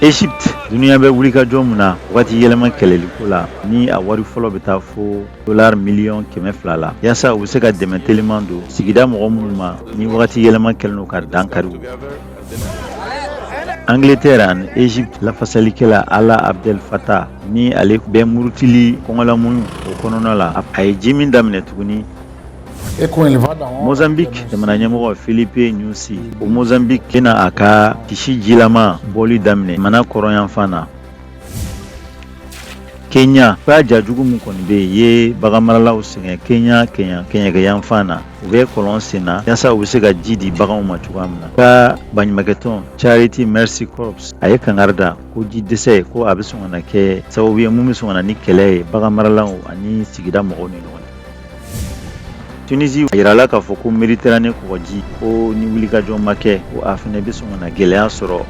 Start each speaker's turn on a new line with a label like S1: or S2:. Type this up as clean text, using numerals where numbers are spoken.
S1: Egypte, duniya bɛ wulikajɔ min na wagati yɛlɛma kɛlɛliko la, ni a wari fɔlɔ bɛ taa fo dolari miliyɔn 200 la, yaasa u bɛ se ka dɛmɛ teliman don sigida mɔgɔ minnu ma ni wagati yɛlɛma kɛlen don ka dan kari. Angleterre ani Egypte lafasalikɛla Ala Abdel Fattah, ni ale bɛ murutili kɔngɔlamuɲu o kɔnɔna la, a ye ji min daminɛ tuguni. Mozambique jamana ɲɛmɔgɔ Filipe Nyusi o, Mozambique bɛna a ka tisi jilama bɔli daminɛ jamana kɔrɔnyanfan na. Kenya ka jajugu min kɔni bɛ yen ye baganmaralaw sɛgɛn Kenya kɛɲɛkɛyanfan na, u bɛ kɔlɔn sen na yaasa u bɛ se ka ji di baganw ma cogoya min na. Ka baɲumankɛtɔn Charity Mercy Corps, a ye kangari da ko ji dɛsɛ, ko a bɛ sɔn ka na kɛ sababu ye mun bɛ sɔn ka na ni kɛlɛ ye baganmaralaw ani sigida mɔgɔw ni ɲɔgɔn cɛ. Tunisie, a yirala k'a fɔ ko Méditerranée kɔgɔji, ko ni wulikajɔ ma kɛ, ko a fana bɛ sɔn ka na gɛlɛya sɔrɔ.